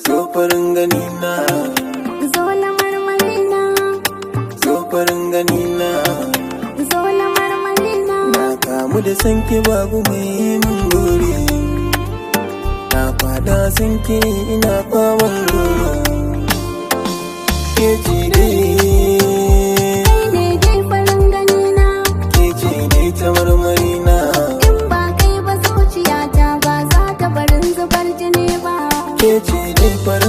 Zo farin gani na. Zo na marmari na. Zo farin gani na. Zo na marmari na. Na kamu da sanki, babu mai min gori. Na fada sanki, ina faman roro. Ke ce dai. Kai ne dai farin gani na. Ke ce dai ta marmari na. In ba kai ba, zuciyata ba za ta barin zubar jini ba. Ke ce dai farin